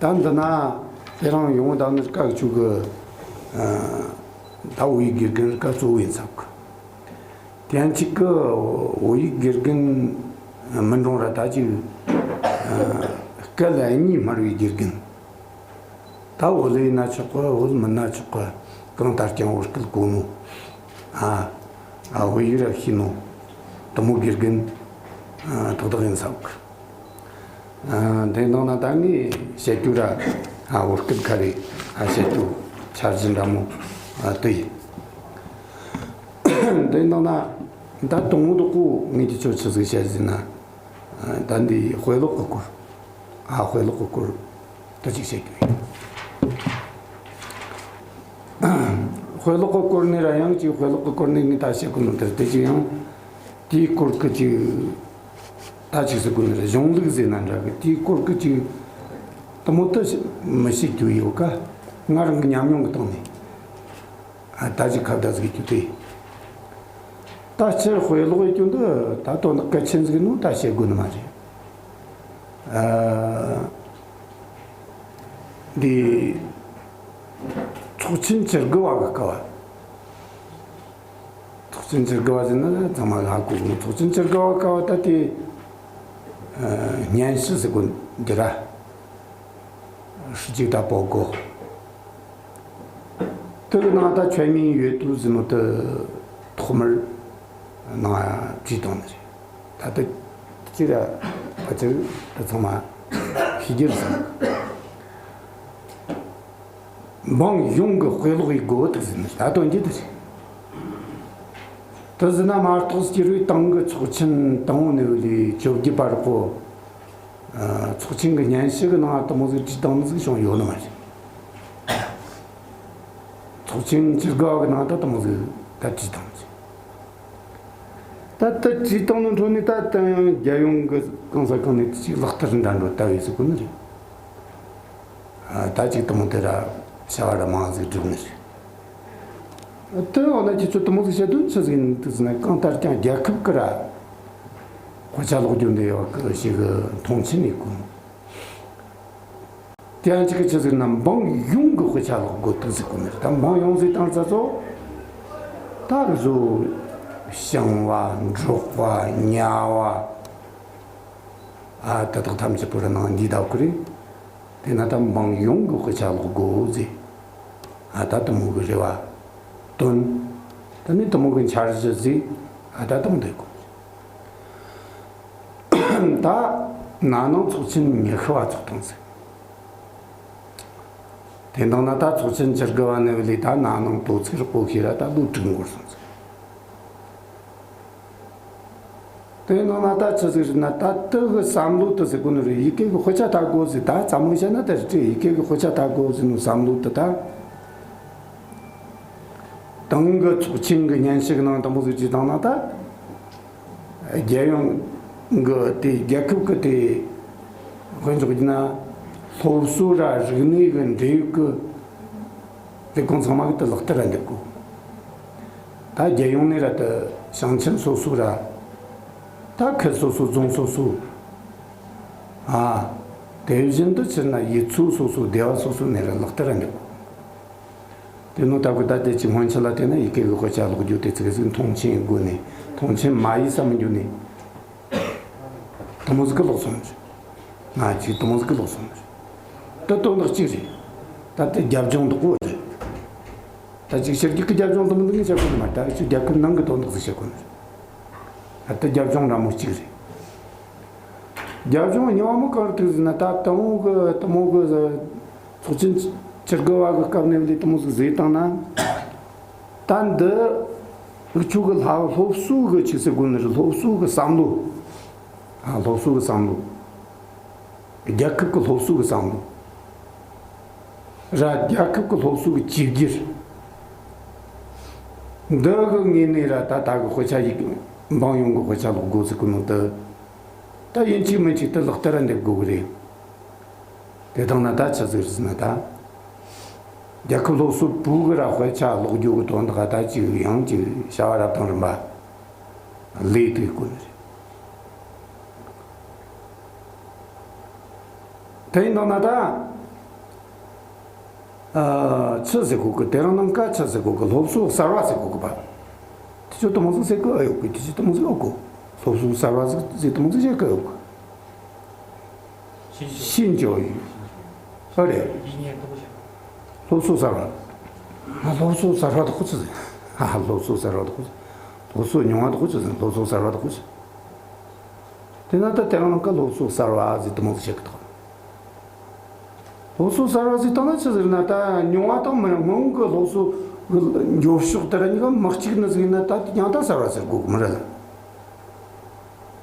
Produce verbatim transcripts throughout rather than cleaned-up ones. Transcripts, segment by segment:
ད་འདི་ན་དེ་རིང་ཡོང་བ་ད་ནི་སྐབས་ཅིག་གི་ཨ་ད་བོད་ཡིག་དགེ་རྒན་སྐབས་གཙོ་བོ་ཡིན་ས་གི། དེ་ཡང་གཅིག་གི་བོད་ཡིག་དགེ་རྒན་མི་འགྲོ་ར་ད་ཅིག་ཨ་སྐད་ལ་གཉིས་སྨྲ་བའི་དགེ་རྒན། ད་བོད་ལས་ཡིན་ན་ཆོག་གི། བོད་མིན་ན་ཆོག་གི། གང་ལྟར་ཀྱང་བོད་སྐད་གོ་ནོ། ཨ་ཨ་བོད་ཡིག་ར་ཤེས་ནོ། དེ་མོ་དགེ་རྒན་ཨ་ཏག་ཏག་ཡིན་ས་གི། ཨ་དེ་ནང་ན་ད་ངས་བཤད་རྒྱུ་ར་ཨ་བོད་སྐད་ཁ་རེ་ཨ་བཤད་རྒྱུ་འཆར་གཞི་འདྲ་མོ་ཨ་དེ་ཡིན། དེ་ནང་ན་ད་དང་པོ་དེ་གོ་ངས་ཀྱི་ཁྱོད་ཆི་ཟིག་བཤད་ཟིན་ན། ཨ་ད་འདི་དཔེ་ཀློག་གི་སྐོར། ཨ་དཔེ་ཀློག་གི་སྐོར་དེ་ཅིག་བཤད་རྒྱུ་ཡིན། དཔེ་ཀློག་གི་སྐོར་ནས་ར་ཡང་ཅིག་དཔེ་ཀློག་གི་སྐོར་ནས་ངས་ད་བཤད་གོ་ནོ་དེར་དེ་ཅིག་ཡང་དེའི་སྐོར་གི་ཅིག་ད་ཅིག་ཟེར་གོ་ནི་རེད། གཞུང་ལུགས་ཟེར་ན་འདྲ་གི། དེའི་སྐོར་གི་ཅིག་དེ་མོ་དེ་མི་བཤད་རྒྱུ་ཡོད་ཀ། ང་རང་གི་ཉམས་མྱོང་གི་སྟེང་ནས་ཨ་ད་ཅིག་ཁ་བརྡ་ཟིག་རྒྱུ་དེ། ད་སྤྱིར་དཔེ་ཀློག་ཡེད་རྒྱུ་འདི་ད་དོན་དག་གལ་ཆེན་ཟིག་ནོ་ད་བཤད་དགོས་ནི་མ་རེད། ཨ་འདི་ཚོགས་ཆེན་བཅུ་དགུ་བ་གི་སྐབས་བ། ཚོགས་ཆེན་བཅུ་དགུ་བ་ཟེར་ན་ཚང་མ་ཧ་གོ་གི། ཚོགས་ཆེན་བཅུ་དགུ་བ་སྐབས་བ་ད་དེ་ཨ་སྙན་ཞུ་ཟེར་གོ་འདི་ར། ཧྲི་ཅིག་ད་པོ་གོ། དེ་གི་ནང་ད་全民阅读ཟེར་ནོ་དེ་ཐོག་མར་ནང་བྲིས་བཏང་ནི་རེད། ད་ལྟ་ཅི་ར་ཕལ་ཆེར་ད་ཚང་མ་ཤེས་ཀྱི་རེད་བསམ། འབངས་ཡོངས་ཀྱི་དཔེ་ཀློག་ཡེད་དགོས་ཐུག་ཟེར་ནི་རེད། ད་དོན་གྱི་དེ་རེད། དེ་ཟེར་ན་མ་གཏོགས་སྤྱིར་བའི་ཏང་གི་ཚོགས་ཆེན་དང་པོ་ནས་ལས་བཅོ་བརྒྱད་པ་རག་གོ། ཨ་ཚོགས་ཆེན་གྱི་སྙན་ཞུ་གི་ནང་དེ་མོ་ཟིག་བྲིས་བཏང་ནི་ཟིག་བྱུང་ཡོད་ནི་མ་རེད། ཚོགས་ཆེན་བཅུ་དགུ་བ་གི་ནང་ད་དེ་མོ་ཟིག་ད་བྲིས་བཏང་ཟིག། ད་ལྟ་བྲིས་བཏང་ནི་འཕྲོ་ནས་ད་ལྟ་ཡང་རྒྱལ་ཡོངས་ཀྱི་གང་ས་གང་ནས་ཅིག་ལག་བསྟར་འདྲ་འགྲོ་ལྟ་བུ་ཟིག་གོ་ནི་རེད། ཨ་ད་ཅིག་དེ་མོ་དེ་ར་བྱ་བ་ར་མང་ཟིག་བསྒྲུབས་ནི་རེད། དེ་འོ་ན་ཁྱེད་ཚོ་དེ་མོ་ཟིག་བཤད་དོན་ཆི་ཟིག་ཡིན་འདུག་ཟེར་ན། གང་ལྟར་ཀྱང་རྒྱལ་ཁབ་ཀྱི་ར་དཔེ་ཆ་ཀློག་རྒྱུ་འདི་ཡོད་གི་ཞིག་གི་མཐོང་ཆེན་ཡེད་གོ། དེ་ཡང་གཅིག་གི་ཆི་ཟེར་ན་འབངས་ཡོངས་ཀྱི་དཔེ་ཆ་ཀློག་དགོས་ཐུག་ཟེར་གོ་ནི་རེད། ད་འབངས་ཡོངས་ཟེར་བཏང་ཙ་ཚོ་ད་གཟོད་ཞིང་བ་འབྲོག་པ་གཉའ་བ་ཨ་དེ་དག་ཐམས་ཅད་པོ་ར་ནང་འདི་ད་གི་རེད། དེ་ན་ད་འབངས་ཡོངས་ཀྱི་དཔེ་ཆ་ཀློག་དགོས་ཟེར། ཨ་ད་དེ་མོ་གི་རེ་བ་བཏོན། དེ་ནས་དེ་མོ་གི་འཆར་གཞི་ཟིག་ཨ་ད་དེ་མོ་འདོད་གོ། ད་ན་ནིང་ཚོགས་ཆེན་ཉི་ཤུ་བ་ཚོགས་བཏང་ཟིག། དེ་དང་ན་ད་ཚོགས་ཆེན་བཅུ་དགུ་བ་ནས་བ་ལས་ད་ན་ནིང་དོ་ཚིགས་རག་གོ་ཤེས་ར་ད་ལོ་དྲུག་འགོར་སོང་ཟིག། དེ་ནང་ན་ད་ཆི་ཟིག་རེད་ན། ད་དེ་གི་བསམ་བློ་དེ་ཟེར་གོ་ནི་རེད། ཡི་གེ་གི་དཔེ་ཆ་ལྟ་དགོས་ཟེར། ད་ཙམ་མོ་བཤད་ན་དེ་རེད། ཡི་གེ་གི་དཔེ་ཆ་ལྟ་དགོས་ཟེར་ནོ་བསམ་བློ་དེ་ད་ཏང་གི་ཚོགས་ཆེན་གི་སྙན་ཞུ་གི་ནང་དང་པོ་ཟིག་བྲིས་བཏང་ན། ད་རྒྱལ་ཡོངས་གི་དེ་རྒྱལ་ཁབ་གི་དེ་དཔེ་འཇོག་རྒྱུ་ན་སློབ་གསོ་ར་རིག་གནས་གི་འབྲེལ་ཡོད་གི་ལས་ཁུངས་ཚང་མ་གི་དེ་ལག་བསྟར་ར་འདེབས་དགོས། ད་རྒྱལ་ཡོངས་ནས་ར་དེ་ཞིང་ཆེན་སོ་སོ་ར་ད་ཁུལ་སོ་སོ་རྫོང་སོ་སོ། ཨ་དེ་བཞིན་དུ་ཕྱིར་ན་ཡུལ་ཚོ་སོ་སོ་སྡེ་བ་སོ་སོ་ནས་ར་ལག་བསྟར་ར་འདེབས་དགོས། དེ་ནོ་ད་གི་ད་དེ་ཅིག་སྔོན་ཆད་ལ་བལྟས་ན་ཡི་གེ་གི་དཔེ་ཆ་ཀློག་རྒྱུ་དེ་ཙིག་ཟིག་མཐོང་ཆེན་དགོས་ནས། མཐོང་ཆེན་མ་ཡེད་བསམ་རྒྱུ་ནས། དེ་མོ་ཟིག་གི་ཀློག་སོང་ནི་རེད། ང་ཅིག་དེ་མོ་ཟིག་གི་ཀློག་སོང་ནི་རེད། ད་དོན་དག་གཅིག་རེད། ད་དེ་རྒྱབ་ལྗོངས་འདུག་གོ་རེད། ད་ཅིག་ཕྱི་རྒྱལ་གི་རྒྱབ་ལྗོངས་དེ་མོ་འདི་ངས་བཤད་གོ་ནི་མ་རེད། ད་ཅིག་རྒྱལ་ཁབ་ནང་གི་དོན་དག་ཟིག་བཤད་གོ་ནི་རེད། ད་དེ་རྒྱབ་ལྗོངས་འདྲ་མོ་གཅིག་རེད། རྒྱབ་ལྗོངས་གཉིས་པ་མོ་གང་རེད་ཟེར་ན། ད་དེ་མོ་གི་དེ་མོ་གི་ཚོགས་ཆེན་བཅུ་དགུ་བ་གི་སྐབས་ནས་བ་ལས་དེ་མོ་ཟིག་བཟོས་བཏང་ན། ད་འདི་འུ་ཆོ་གི་ལྷ་སློབ་གསོ་གི་ཆི་ཟེར་དགོས་ནི་རེད། སློབ་གསོ་གི་བསམ་བློ། ཨ་སློབ་གསོ་གི་བསམ་བློ། རྒྱལ་ཁབ་ཀྱི་སློབ་གསོ་གི་བསམ་བློ། ར་རྒྱལ་ཁབ་ཀྱི་སློབ་གསོ་གི་གཅིག་གྱུར། འདི་གི་ངོས་ནས་ར་ད་ད་གི་དཔེ་ཆ་ཡིག་འབངས་ཡོངས་ཀྱི་དཔེ་ཆ་ཀློག་དགོས་ཟེར་གི་ནོ་དེ། ད་ཡིན་གཅིག་མིན་གཅིག་དེ་ལག་བསྟར་ར་འདེབས་དགོས་གི་རེད། དེ་དང་ན་ད་ཆི་ཟིག་རེད་ཟེར་ན། ད་རྒྱལ་ཁབ་སློབ་གསོ་པུའུ་གི་ར་དཔེ་ཆ་ཀློག་རྒྱུ་གི་དོན་དག་ད་ཅིག་ཡང་ཅིག་བྱ་བ་རབ་དང་རིམ་པ་ལས་དེ་དགོས་ནི་རེད། དེ་ཡིན་དང་ན་ད་ ཨ། ཆི་ཟེར་གོ་གི། དེ་རིང་ནངས་ཀ་ཆི་ཟེར་གོ་གི། སློབ་གསོ་གསར་བ་ཟེར་གོ་གི་པ། དེ་ཚོ་དེ་མོ་ཟིག་ཟེར་གི་ཨེ་ཡོད་གི། དེ་ཚོ་དེ་མོ་ཟིག་ཨེ་གོ། སློབ་གསོ་གསར་བ་ཟིག་ཟེར་དེ་མོ་ཟིག་བཤད་གི་ཨེ་ཡོད་གི། ཤིན་ཅོ་ཡུས། ཨ་རེད། སློབ་གསོ་གསར་བ། ཨ། སློབ་གསོ་གསར་བ་དེ་ཁོ་ཆི་ཟེར། ཨ། སློབ་གསོ་གསར་བ་དེ་ཁོ་ཆི། སློབ་གསོ་རྙིང་བ་དེ་ཁོ་ཆི་ཟེར། སློབ་གསོ་གསར་བ་དེ་ཁོ་ཆི། དེ་ན་ད་དེ་རིང་ནངས་ཀ་སློབ་གསོ་གསར་བ་ཟེར་དེ་མོ་ཟིག་བཤད་གི་འདུག། སློབ་གསོ་གསར་བ་ཟེར་བཏང་ན་ཆི་ཟེར་ན། ད་རྙིང་བ་དང་མི་རྙིང་གི་སློབ་གསོ་གི་འགྱུར་ཕྱོགས་དེ་ར་གཉིས་ཀ་མི་གཅིག་ནི་ཟིག་ཡིན་ན། ད་དེ་ཡང་ད་གསར་བ་ཟེར་དགོས་གི་མི་རེད་ལ།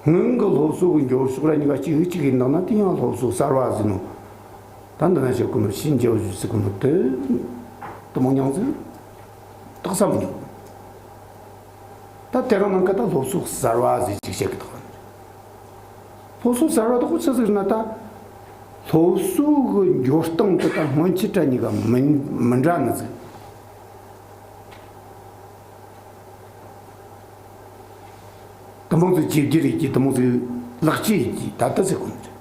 སྔོན་གི་སློབ་གསོ་གི་འགྱུར་ཕྱོགས་ར་གཉིས་ཀ་གཅིག་གཅིག་ཡིན་ནང་ན། དེ་ཡང་སློབ་གསོ་གསར་བ་ཟེར་ནོ། ད་འདི་ན་བཤད་གོ་ནོ་ཤིན་ཅོ་ཡུས་ཟེར་གོ་ནོ་དེ་དེ་མོ་མྱིང་ཟིག་བཏགས་ས་མི་འདུག། ད་དེ་རིང་ནངས་ཀ་ད་སློབ་གསོ་གསར་བ་ཟེར་ཅིག་བཤད་གི་འདུག། སློབ་གསོ་གསར་བ་དེ་ཁོ་ཆི་ཟིག་ན། ད་སློབ་གསོ་གི་འགྱུར་སྟངས་དེ་ད་སྔོན་ཆད་ར་གཉིས་ཀ་མི་མི་འདྲ་ནི་ཟིག། དེ་མོ་ཟིག་བྱེད་རྒྱུ་རེད་ཀྱི། དེ་མོ་ཟིག་ལག་ཁྱེར་ཡིན་གྱི། ད་ལྟ་ཟེར་གོ་ནི་རེད།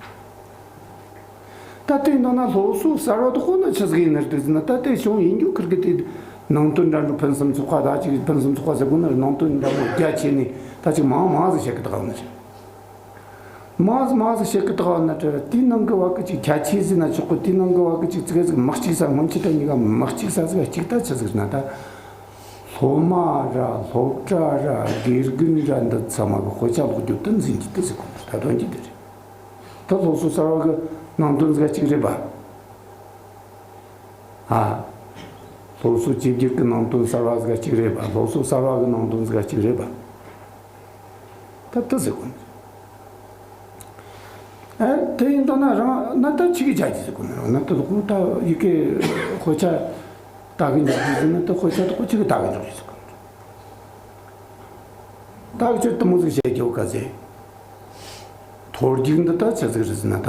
ད་དེ་ཡིན་ན་སློབ་གསོ་གསར་བ་དེ་ཁོ་ན་ཆི་ཟིག་ཡིན་ནི་རེད་ཟེར་ན། ད་དེ་བྱུང་ཡིན་རྒྱུ་ཁིར་གི་དེ་ནང་དོན་འདྲ་འདྲ་ཕུན་སུམ་ཚོགས་པ། ད་ཅིག་ཕུན་སུམ་ཚོགས་པ་ཟེར་གོ་ནི་རེད། ནང་དོན་འདྲ་མོ་རྒྱ་ཆེ་ནི་ད་ཅིག་མང་མང་ཟིག་བཤད་གི་བསྡད་ནི་རེད། མང་ཟིག་མང་ཟིག་བཤད་གི་བསྡད་ན་ད་དེའི་ནང་གི་བ་གི་ཅིག་ཁྱད་ཆོས་ཟེར་ན་ཆོག་གི། དེའི་ནང་གི་བ་གི་ཅིག་ཙི་གེ་ཟིག་མི་གཅིག་ས། སྔོན་ཆད་ར་གཉིས་ཀ་མི་གཅིག་ས་ཟིག་གཅིག་ད་ཆི་ཟིག་ན། ད་སློབ་མ་ར་སློབ་གྲྭ་ར་དགེ་རྒན་ར་འདི་ཚང་མ་གི་དཔེ་ཆ་ཀློག་རྒྱུ་དེ་འཛིན་རྒྱུ་དེ་ཟེར་གོ་ནི་རེད། ད་དོན་གྱི་དེ་རེད། ད་སློབ་གསོ་གསར་བ་གི་ནང་དོན་ཟིག་གཅིག་རེད་པ། ཨ། སློབ་གསོ་བཅོས་བསྒྱུར་གི་ནང་དོན་གསར་བ་ཟིག་གཅིག་རེད་པ། སློབ་གསོ་གསར་བ་གི་ནང་དོན་ཟིག་གཅིག་རེད་པ། ད་དེ་ཟེར་གོ་ནི། ཨ། དེ་ཡིན་ད་ན་རང་ན་ད་ཆི་གི་བྱ་རྒྱུ་ཟེར་གོ་ནི་རེད། ན་ད་ལོག་ད་ཡི་གེ་དཔེ་ཆ་ལྟ་གི་འཇོག་རྒྱུ་ཟེར་ན། ད་དཔེ་ཆ་དེ་ཁོ་ཆི་གི་ལྟ་གི་འཇོག་རྒྱུ་ཟེར་གོ་ནི་རེད། ད་ཁྱོད་དེ་མོ་ཟིག་བཤད་རྒྱུ་ག་ཟེ། མཐོ་རྒྱུགས་འདི་ད་ཆི་ཟིག་རེད་ཟེར་ན། ད་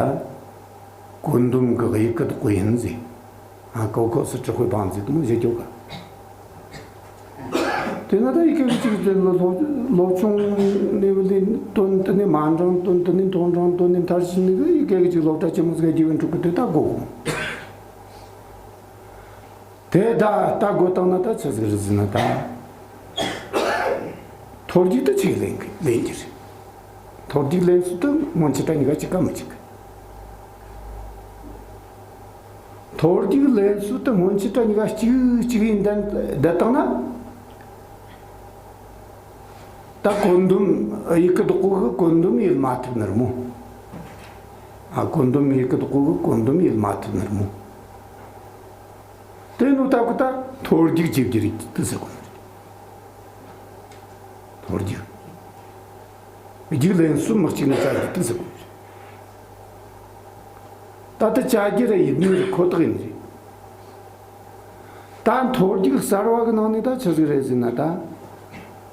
བཀོད་འདོམས་གི་ཡི་གེ་དག་པོ་ཡིན་ཟེ། ཨ། 高考是指挥棒ཟེ་དེ་མོ་བཤད་རྒྱུ་ག། དེ་ན་ད་ཡི་གེ་གཅིག་དེ་སློབ་སློབ་ཆུང་ནས་བ་ལས་དོན་དེ་ནས་མ་འགྲང་། དོན་དེ་ནས་མཐོ་འགྲང་། དོན་ནས་མཐར་ཕྱིན་ནས་གི་ཡི་གེ་གཅིག་སློབ་གྲྭ་ཆེན་མོ་ཟིག་རྒྱུགས་འགྲོ་གི་དེ་ད་དགོས། དེ་ད་ལྟ་དགོས་བཏང་ན་ད་ཆི་ཟིག་རེད་ཟེར་ན། ད་མཐོ་རྒྱུགས་དེ་ཆི་ལེན་གི་ལེན་རྒྱུ་རེད། མཐོ་རྒྱུགས་ལེན་སྲོལ་དེ་སྔོན་ཆད་ད་གཉིས་ཀ་གཅིག་ག་མི་གཅིག་གི། མཐོ་རྒྱུགས་ལེན་སྲོལ་དེ་སྔོན་ཆད་ད་གཉིས་ཀ་གཅིག་གཅིག་ཡིན་བསྡད་བསྡད་བཏང་ན། ད་བཀོད་འདོམས་ཡི་གེ་དག་པོ་གི་བཀོད་འདོམས་ཡེད་མ་ཐུབ་ནི་རེད་མོ། ཨ། བཀོད་འདོམས་ཡི་གེ་དག་པོ་གི་བཀོད་འདོམས་ཡེད་མ་ཐུབ་ནི་རེད་མོ། དེ་ནོ་ད་གི་ད་མཐོ་རྒྱུགས་བཅོས་བསྒྱུར་དེ་ཟེར་གོ་ནི་རེད། མཐོ་རྒྱུགས། རྒྱུགས་ལེན་སྲོལ་མི་གཅིག་ནི་བཅོས་བསྒྱུར་དེ་ཟེར་གོ་ནི་རེད། ད་ལྟ་བཅོས་བསྒྱུར་ར་ཡིན་ནི་རེད། ཁོ་ཐག་ཡིན་ནི་རེད། ད་མཐོ་རྒྱུགས་གསར་བ་གི་ནང་ནས་ད་ཆི་ཟིག་རེད་ཟེར་ན། ད་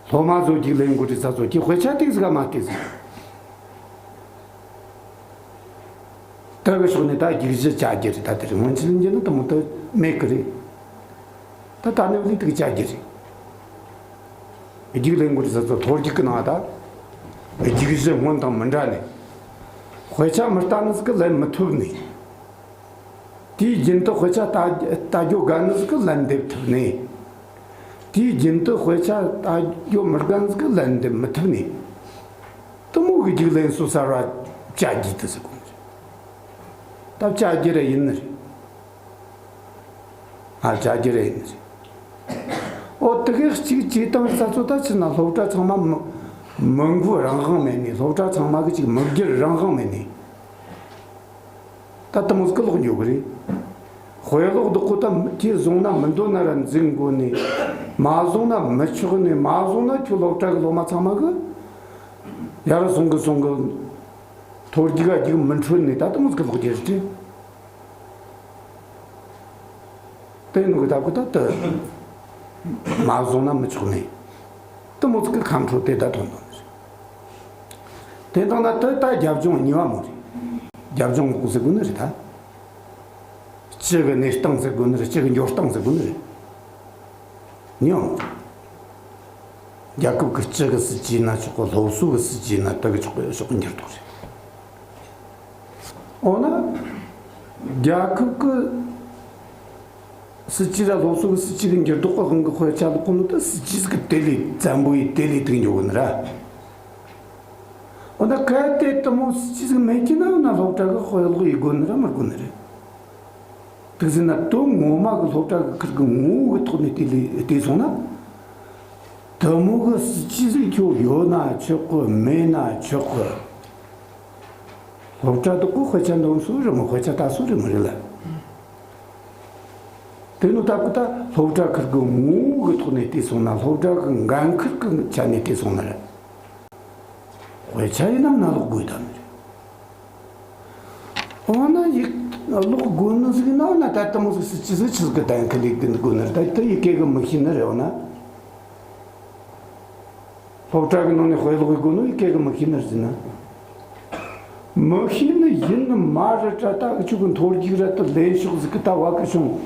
སློབ་མ་ཚོ་རྒྱུགས་ལེན་དགོས་རེད་ས་ཚོ་གི་དཔེ་ཆ་ཏིག་ཟིག་ག་མ་བལྟས་ཟིག། དེ་གི་ཕྱོགས་ནས་ད་རྒྱུགས་གཞི་བཅོས་བསྒྱུར་རེད། ད་དེ་རིང་སྔོན་ཆད་ལ་འགྱུར་ན་དེ་མོ་དེ་མེད་གི་རེད། ད་ད་ནི་ལས་དེ་གི་བཅོས་བསྒྱུར་རེད། རྒྱུགས་ལེན་དགོས་རེད་ས་ཚོ། མཐོ་རྒྱུགས་གི་ནང་ད་རྒྱུགས་གཞི་སྔོན་དང་མི་འདྲ་ནི། དཔེ་ཆ་མི་ལྟ་ནི་ཟིག་གི་ལེན་མི་ཐུབ་ནི། དེའི་རྒྱུན་དུ་དཔེ་ཆ་ལྟ་ལྟ་རྒྱུ་དགའ་ནི་ཟིག་གི་ལན་འདེབས་ཐུབ་ནས། དེའི་རྒྱུན་དུ་དཔེ་ཆ་ལྟ་རྒྱུ་མི་དགའ་ནི་ཟིག་གི་ལན་འདེབས་མི་ཐུབ་ནས། དེ་མོ་གི་རྒྱུགས་ལེན་སྲོལ་གསར་བ་བཅོས་བསྒྱུར་དེ་ཟེར་གོ་ནི་རེད། ད་བཅོས་བསྒྱུར་ར་ཡིན་ནི་རེད། ཨ། བཅོས་བསྒྱུར་ར་ཡིན་ནི་རེད། ཨོ། དེ་གི་གཅིག་བྱས་བཏང་ས་ཚོ་ད་ཕྱིན་ན་སློབ་གྲྭ་ཚང་མ་མི་མི་འགུལ་རང་དབང་མེད་ནས། སློབ་གྲྭ་ཚང་མ་གི་ཅིག་མི་སྒེར་རང་དབང་མེད་ནས། ད་དེ་མོ་ཟིག་གི་ལོག་འགྱོ་གི་རེད། དཔེ་ཀློག་དག་པོ་ད་ཁྱེད་བཟུང་ན་མི་འདོད་ན་ར་འཛིན་དགོས་ནས། མ་བཟུང་ན་མི་ཆོག་ནས། མ་བཟུང་ན་ཁྱོད་སློབ་གྲྭ་གི་སློབ་མ་ཚང་མ་གི་ཡར་སོང་གི་སོང་གི་མཐོ་རྒྱུགས་ག་རྒྱུགས་མི་འཕྲོད་ནས། ད་དེ་མོ་ཟིག་གི་ལོག་འགྱོ་རེད། དེ་ནུ་གི་ད་གི་ད་དེ་མ་བཟུང་ན་མི་ཆོག་ནས། དེ་མོ་ཟིག་གི་ཁ་འཕྲོ་དེ་ད་ཐོན་དོན་རེད། དེ་དང་ན་དེ་ད་རྒྱབ་ལྗོངས་གཉིས་པ་མོ་རེད། རྒྱབ་ལྗོངས་ལོག་ཟེར་དགོས་ནི་རེད་ད། སྤྱི་གི་གནས་སྟངས་ཟེར་དགོས་ནི་རེད། སྤྱི་གི་འགྱུར་སྟངས་ཟེར་དགོས་ནི་རེད། གཉིས་པ་མོ་རེད། རྒྱལ་ཁབ་ཀྱི་སྤྱི་གི་སྲིད་ཇུས་ན་ཆོག་གི། སློབ་གསོ་གི་སྲིད་ཇུས་ན་དེ་གི་ཆོག་གི་ཕྱོགས་གི་འགྱུར་ལྡོག་རེད། འོ་ན་རྒྱལ་ཁབ་ཀྱི་ སྲིད་ཇུས་ར་སློབ་གསོ་གི་སྲིད་ཇུས་གི་འགྱུར་ལྡོག་གི་དབང་གིས་དཔེ་ཆ་ཀློག་གོ་ནོ་ད་སྲིད་ཇུས་ཟིག་གི་དེ་ལས་བཙན་པོ་ཡིས་དེ་ལས་ཐུག་འགྱོ་གི་ནི་ར། འོ་ན་གལ་ཏེ་དེ་མོ་སྲིད་ཇུས་ཟིག་མེད་ཀྱི་ན་འོ་ན་སློབ་གྲྭ་གི་དཔེ་ཀློག་ཡེད་དགོ་ནི་ར་མི་དགོ་ནི་རེད། དེ་ཟེར་ན་དོན་ངོ་མ་གི་སློབ་གྲྭ་གི་ཁུར་གི་ངོ་བོ་གི་ཐོག་ནས་བལྟས་ལས་བལྟས་སོང་ན། དེ་མོ་གི་སྲིད་ཇུས་ཟིག་ཁྱོད་ཡོད་ན་ཆོག་གི། མེད་ན་ཆོག་གི། སློབ་གྲྭ་དག་གི་དཔེ་ཆ་འདོན་སྲོལ་རེད་མོ། དཔེ་ཆ་ལྟ་སྲོལ་རེད་མོ་རེད་ལ། དེ་ནི་ད་གི་ད་སློབ་གྲྭ་ཁུར་གི་ངོ་བོ་གི་ཐོག་ནས་བལྟས་སོང་ན། སློབ་གྲྭ་གི་འགན་ཁུར་གི་ཆ་ནས་བལྟས་སོང་ན་རེད། དཔེ་ཆ་ཡིན་ནམ་ན་ཀློག་དགོས་དམ་རེད། འོ་ན་ཡིག་ཀློག་དགོས་ནི་ཟིག་ན་འོ་ན་ད་ལྟ་མོ་ཟིག་སྲིད་ཇུས་ཟིག་ཆི་ཟིག་གི་གཏན་འཁེལ་ལས་དགོས་ནི་རེད། ད་ཡི་གེ་གི་མི་ཤེས་ནི་རེད། འོ་ན་སློབ་གྲྭ་གི་ནང་ནས་དཔེ་ཀློག་ཡེད་དགོས་ནོ་ཡི་གེ་གི་མི་ཤེས་ནི་རེད་ཟེར་ན། མི་ཤེས་ནི་ཡིན་ནི་མ་རེད་དྲ། ད་འུ་ཆོ་གི་མཐོ་རྒྱུགས་ར་ད་ལེན་ཕྱོགས་ཟིག་གི་ད་བ་གི་བྱུང་།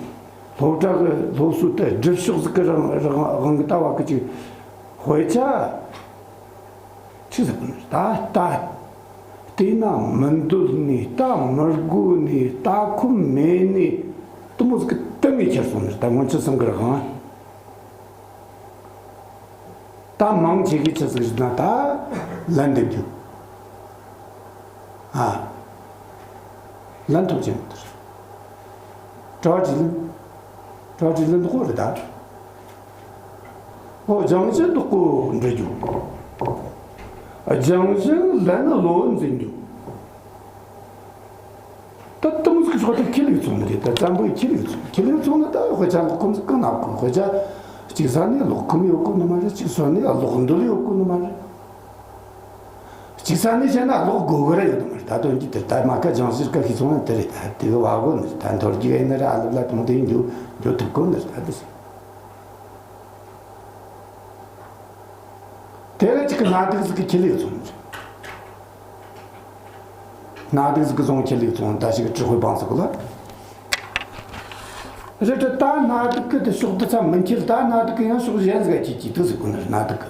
སློབ་གྲྭ་གི་སློབ་གསོ་དེ་སྒྲུབ་ཕྱོགས་ཟིག་གི་རང་རང་དབང་གི་ད་བ་གི་ཅིག་དཔེ་ཆ་ཆི་ཟིག་གི་ནི་ད་ལྟ་བལྟས་ན་མི་འདོད་ནི། ལྟ་མི་དགོས་ནི། ལྟ་ཁོམ་མེད་ནི། དེ་མོ་ཟིག་གི་གཏན་ནས་ཁྱེར་སོང་ནི་རེད། ད་སྔོན་ཆད་བསམ་གི་རང་། ད་མང་ཆེ་གིས་ཆི་ཟིག་རེད་ན་ད་ལན་འདེབས་རྒྱུ། ཨ། ལན་ཐོབ་ཀྱི་མི་འདུག། གྲྭ་བ་དྲིས་ལན། གྲྭ་བ་དྲིས་ལན་དགོས་རེད་ད། ཨོ་སྦྱང་གཞི་དག་གོ་འདྲི་རྒྱུ། སྦྱང་གཞི་ལན་བློ་འཛིན་རྒྱུ། ད་དེ་མོ་ཟིག་ཕྱོགས་དེ་ཁྱི་ལུག་ཚོང་རེད། ད་བཙན་པོའི་ཁྱི་ལུག་ཚོང་། ཁྱི་ལུག་ཚོང་ན་ད་དཔེ་ཆ་ཀློག་ཁོམ་ཟིག་གང་ན་ཁོ། དཔེ་ཆ་གཅིག་ས་ནས་ཀློག་ཁོམ་ཡོད་གོ་ནི་མ་རེད། གཅིག་ས་ནས་ཀློག་འདོད་ཡོད་གོ་ནི་མ་རེད། གཅིག་ས་ནས་བཤད་ན་ཀློག་དགོས་གི་ར་ཡོད་ནི་མ་རེད། ད་དོན་གྱི་དེ་ད་མ་ཀ་སྦྱང་གཞིར་ཀ་ཤི་ཚོང་ན་དེ་རེད། ད་དེ་གི་བ་གོ་ནི་ད་མཐོ་རྒྱུགས་ཡིན་ན་ར་ཨ་ལབ་ལ་དང་དེ་འགྱོ་འགྱོ་ཐུབ་གོ་ནི་རེད། ད་དེ་ཟིག་དེ་ར་གཅིག་གི་སྣ་སྡུག་ཟིག་གི་ཁྱི་ལུག་ཚོང་རེད། སྣ་སྡུག་ཟིག་གི་བཟུང་ཁྱི་ལུག་ཚོང་ད་ཞིག་གི་དྲི་དཔོན་བང་ཟིག་གི་ལ། རེད་དྲ་ད་སྣ་སྡུག་གི་དེ་ཕྱོགས་དེ་ཚ་མི་འཁྱེར། ད་སྣ་སྡུག་གི་ཡང་ཕྱོགས་གཞན་ཟིག་ག་ཁྱེར་གྱི་དུ་ཟིག་གོ་ནི་རེད། སྣ་སྡུག་གི་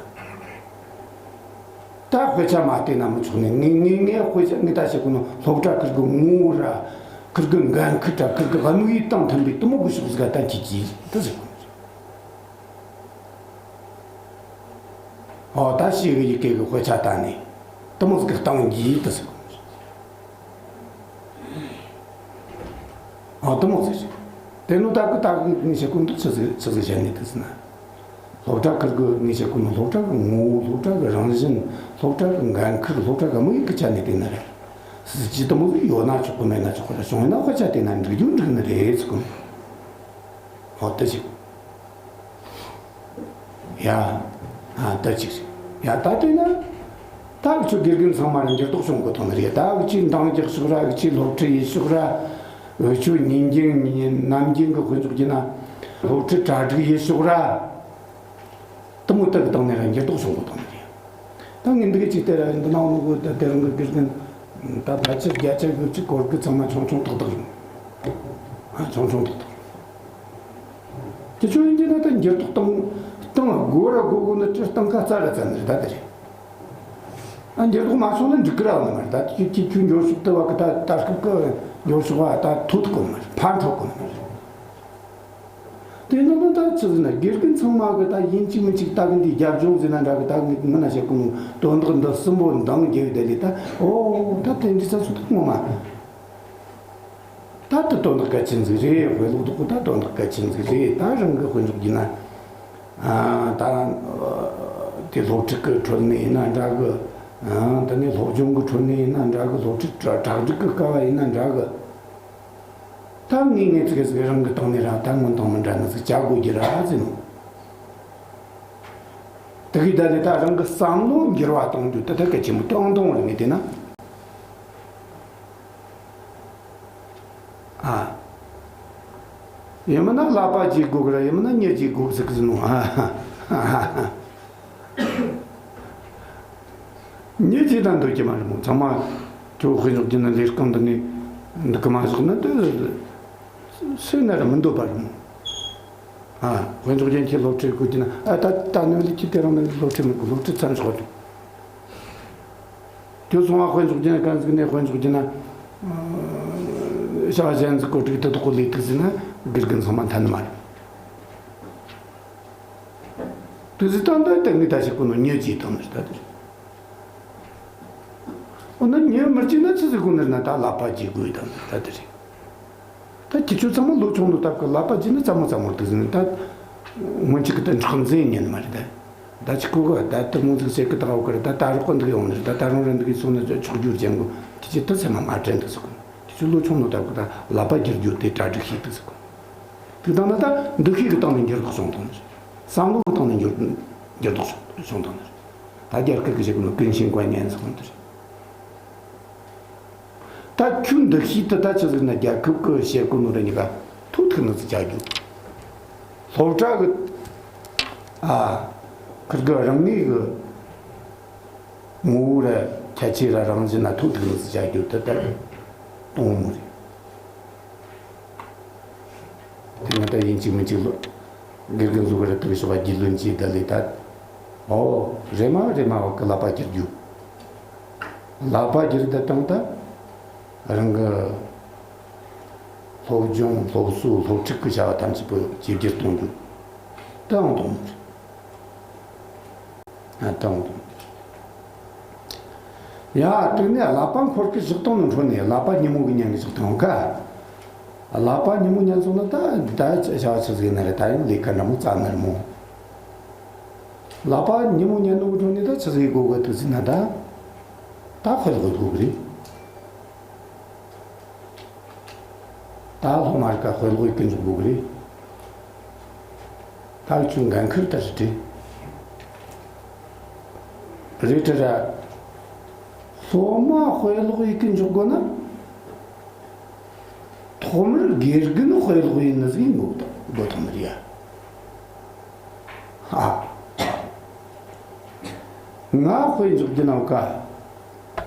ད་དཔེ་ཆ་མ་བལྟས་ན་མི་ཆོག་ནི། ངས་ངས་ངས་དཔེ་ཆ་ངས་ད་བཤད་གོ་ནོ་སློབ་གྲྭ་ཁུར་གི་ངོ་བོ་ར་ཁུར་གི་འགན་ཁུར་དྲ་ཁུར་གི་དམིགས་ཡུལ་དང་མཐུན་པའི་དེ་མོ་གི་ཕྱོགས་ཟིག་ག་ད་ཁྱེར་གྱི་དུ་ཟིག་གོ་ནི་རེད། ཨོ་ད་ཤེས་གི་ཡི་གེ་གི་དཔེ་ཆ་ལྟ་ནས་དེ་མོ་ཟིག་གི་སྟངས་ཀྱིས་དེ་ཟིག་ཨོ་དེ་མོ་ཟིག་རེད། དེ་ནོ་ད་གི་ད་གི་ངས་བཤད་གོ་འདུག་ཆི་ཟིག་ཆི་ཟིག་བཤད་ནས་དེ་ཟིན་ན། སློབ་གྲྭ་ཁུར་གི་ངས་བཤད་གོ་ནོ་སློབ་གྲྭ་གི་ངོ་བོ། སློབ་གྲྭ་གི་རང་བཞིན། སློབ་གྲྭ་གི་འགན་ཁུར། སློབ་གྲྭ་གི་དམིགས་ཡུལ་གི་ཆ་ནས་བལྟས་ན་རེད། སྲིད་ཇུས་དེ་མོ་ཟིག་ཡོད་ན་ཆོག་གི། མེད་ན་ཆོག་གི་རེད། བྱུང་ཡོད་ན་དཔེ་ཆ་བལྟས་ན་འགྲིག་རྒྱུ་འགྲིག་ནི་རེད་ཟེར་གོ་ནོ། ཨོ་དེ་ཟིག་ཡ། ཨ་ད་ཅིག་ཡ། ད་དེ་ན་ད་འུ་ཆོ་དགེ་རྒན་ཚང་མ་ལ་འགྱུར་ལྡོག་བྱུང་དགོས་དོན་རེད། ད་འུ་ཆོས་འདང་རྒྱག་ཕྱོགས་ར། འུ་ཆོས་སློབ་ཁྲིད་ཡེད་ཕྱོགས་ར། འུ་ཆོས་ཉིན་རྒྱུན་ནམ་རྒྱུན་གི་དཔེ་འཇོག་རྒྱུ་ན་སློབ་ཁྲིད་གྲ་སྒྲིག་ཡེད་ཕྱོགས་ར། དེ་མོ་དག་གི་སྟེང་ནས་ར་འགྱུར་ལྡོག་བྱུང་དགོས་དོན་རེད། ད་ངས་འདི་ག་ཅིག་དེ་ར་འདི་ནང་ནུ་གོ་ད་དེ་རང་གི་དགེ་རྒན་ད་ཕལ་ཆེར་བརྒྱ་ཆ་དགུ་བཅུ་སྐོར་གི་ཚང་མ་ཆུང་ཆུང་ཏག་ཏག་རེད། ཨ་ཆུང་ཆུང་ཏག་ཏག་རེད། དེ་ཆོ་ཡིན་གྱི་ན་ད་འགྱུར་ལྡོག་བཏང་བཏང་དགོས་ར་དགོས་དགོས་ནི་དེ་བཏང་ཁ་རྩ་ར་རྩ་ནི་རེད། ད་དེ་རེད། ཨ་འགྱུར་ལྡོག་མ་སོང་ན་འགྲིག་གི་ར་བ་ནི་མ་རེད། ད་ཁྱོད་ཁྱོད་ཁྱོད་འགྱུར་ཕྱོགས་དེ་བ་གི་ད་ད་སྐབས་ཀྱི་འགྱུར་ཕྱོགས་བ་ད་ཐོ་ཐུག་གོ་ནི་མ་རེད། ཕར་འཕྲོ་གོ་ནི་མ་རེད། དེ་ནང་ད་ཆི་ཟེར་ན་དགེ་རྒན་ཚང་མ་གི་ད་ཡིན་གཅིག་མིན་གཅིག་ད་གི་འདི་རྒྱབ་ལྗོངས་ཟེར་ན་འདྲ་གི། ད་ངས་མི་ན་བཤད་གོ་ནོ་དོན་དག་འདི་གསུམ་པོ་འདང་རྒྱབ་བསྡད་ལས་ད། ཨོ་ད་དེ་འདྲི་ས་ཚོ་ད་ངོ་མ། ད་ལྟ་དོན་དག་གལ་ཆེན་ཟིག་རེད། དཔེ་ཀློག་དག་གོ་ད་དོན་དག་གལ་ཆེན་ཟིག་རེད། ད་རང་གི་དཔེ་འཇོག་རྒྱུ་ན། ཨ་ད་དེ་སློབ་ཁྲིད་ཀྱི་ཁྲོད་ནས་ཡིན་ན་འདྲ་གི། ཨ་དེ་ནས་སློབ་སྦྱོང་གི་ཁྲོད་ནས་ཡིན་ན་འདྲ་གི། སློབ་ཁྲིད་གྲ་གྲ་སྒྲིག་གི་སྐབས་ཡིན་ན་འདྲ་གི། ད་ངས་ངས་ཙི་གེ་ཙི་གེ་རང་གི་སྟེང་ནས་ར་ད་སྔོན་དང་མི་འདྲ་ནི་ཟིག་བྱ་དགོས་རྒྱུ་ར་ཟེར་ནོ། དེ་གི་ད་ལས་ད་རང་གི་བསམ་བློ་འགྱུར་བ་གཏོང་རྒྱུ་དེ་ད་གལ་ཆེན་པོ་དང་དང་རེད། ངས་བལྟས་ན། ཨ། ཡིན་མིན་ན་ཀླད་པ་བརྗེ་དགོས་གི་ར། ཡིན་མིན་ན་མྱི་བརྗེ་དགོས་ཟེར་གི་ཟེར་ནོ། ཨ། མྱི་བརྗེ་ན་འདོད་ཀྱི་མ་རེད་མོ། ཚང་མ་ཁྱོད་དཔེ་འཇོག་རྒྱུ་ན་ལས་རྐང་འདི་ནས་འདུག་གི་མ་བཞག་ན་དེ་སུས་ན་ར་མི་འདོད་པ་རེད་མོ། ཨ། དཔེ་འཇོག་རྒྱུན་ཁྱེད་སློབ་ཁྲིད་དགོས་ཀྱི་ན། ཨ་ད་ད་ནི་ལས་ཁྱེད་དེ་རང་ནི་སློབ་ཁྲིད་མི་དགོས། སློབ་ཁྲིད་མཚམས་འཇོག་འདུག་དེ་སོང་བ་དཔེ་འཇོག་རྒྱུ་ན་གང་ཟིག་ནས་དཔེ་འཇོག་རྒྱུ་ན། ཨ། བྱ་བ་གཞན་ཟིག་གོ་སྒྲིག་དེ་དག་གོ་ལས་ཐུག་ཟིན་ན་དགེ་རྒན་ཚང་མ་འཐད་ནི་མ་རེད། དུས་ཚོད་དང་འདི་དེ་ངས་ད་ཞིག་གོ་ནོ་ཉོ་ཅི་དང་ནི་ད་དེ་རེད། འོ་ན་ཉོ་མི་ཅི་ན་ཆི་ཟིག་གོ་ནི་ན་ད་ལག་པ་ཇི་དགོས་དང་ནི་ད་དེ་རེད། ད་ཁྱེད་ཚོ་ཚང་མ་ལོ་ཆུང་ནོ་སྟབས་ཀྱི་ལག་པ་ཇི་ནི་ཙམ་མོ་ཙམ་མོར་དུས་ཟིན་ད། སྔོན་ཆད་ཀྱི་ད་འཕྲོག་འཛིན་ཉན་མ་རེད་ད། ད་ཅི་གོ་གི་ད་དུ་མོ་ཟིག་བྱེད་ཀི་ད་གོ་གི་རེད་ད། ད་རོགས་གི་འདུག་ཡོང་ནི་རེད་ད། ད་རང་རེད་འདུག་ཡིན་སོང་ན་ཆོག་རྒྱུ་རྒྱན་གོ་ཁྱེད་ཚོ་དུ་ཚད་མ་མ་དྲན་འདུག་ཟིག་གོ། ཁྱེད་ཚོ་ལོ་ཆུང་ནོ་སྟབས་ཀྱི་ད་ལག་པ་བསྒྱུར་རྒྱུ་དེ་གྲ་སྒྲིག་ཤེས་འདུག་ཟིག་གོ། དེ་དང་ན་ད་འདུ་ཤེས་ཀྱི་སྟེང་ནས་འགྱུར་ལྡོག་བྱུང་དང་ནི་རེད། བསམ་བློ་གི་སྟེང་ནས་འགྱུར་འགྱུར་ལྡོག་བྱུང་བྱུང་དང་ནི་རེད། ད་རྒྱ་སྐད་ཀྱི་བཤད་གོ་ནོ་更新观念ཟེར་གོ་ནི་རེད། ད་ཁྱོད་འདུ་ཤེས་དེ་ད་ཆི་ཟིག་ན་རྒྱལ་ཁབ་ཀྱི་བཤད་གོ་ནོ་རེ་གཉིས་ཀ་ཐུག་ཐུག་ནི་ཟིག་བྱ་རྒྱུ། སློབ་གྲྭ་གི་ཨ་ཁིར་གི་རང་ངོས་གི་ངོ་བོ་ར་ཁྱད་ཆོས་ར་རང་བཞིན་ན་ཐུག་ཐུག་ནི་ཟིག་བྱ་རྒྱུ་དེ་ད་དོན་དངོས་མོ་རེད། དེ་ང་ད་ཡིན་གཅིག་མིན་གཅིག་ལོ། དགེ་རྒན་ཟུར་པ་རེ་ཐུག་ཞོག་རྒྱུས་ལོན་གྱིས་བསྡད་ལས་ད། ཨོ། རེ་མ་རེ་མ་བ་གི་ལག་པ་འཁྱེར་རྒྱུ། ལག་པ་འཁྱེར་བསྡད་བཏང་ད། རང་གི་སློབ་སྦྱོང་སློབ་གསོ་སློབ་ཁྲིད་ཀྱི་བྱ་བ་ཐམས་ཅད་པོ་ཇེ་བསྒྱུར་གཏོང་རྒྱུ། དེའང་དོན་དངོས་རེད། ཨ་དང་། ཡ། དེ་ནས་ཀླད་པ་འཁོར་གི་བཞག་སྟངས་ནི་འཕྲོ་ནས་ཀླད་པ་ཉིན་མོ་གི་ཉན་གི་བཞག་སྟངས་ཀ། ཀླད་པ་ཉིན་མོ་ཉན་སོང་ན་ད་ད་བྱ་བ་ཆི་ཟིག་ཡིན་ན་རེད། ད་ཡང་ལས་ཀ་འདྲ་མོ་རྩ་ནར་མོ། ཀླད་པ་ཉིན་མོ་ཉན་ནོ་གི་འཕྲོ་ནས་ད་ཆི་ཟིག་དགོས་གི་འདུག་ཟེར་ན་ད། ད་དཔེ་ཀློག་དགོས་གི་རེད། ད་སློབ་མ་རིགས་ཀ་དཔེ་ཀློག་ཡི་ཀུན་འཇུག་དགོས་གི་རེད། ད་ཁྱོད་འགན་ཁུར་ལྟར་རེད། རེད་དྲ་ར། སློབ་མ་དཔེ་ཀློག་ཡི་ཀུན་འཇུག་དགོས་ན། ཐོག་མར་དགེ་རྒན་དཔེ་ཀློག་ཡིན་ནི་ཟིག་ཡིན་དགོས་དགོས་ཐོག་མར་ཡ། ཨ། ང་དཔེ་འཇོག་རྒྱུ་ན་བ་ཀ།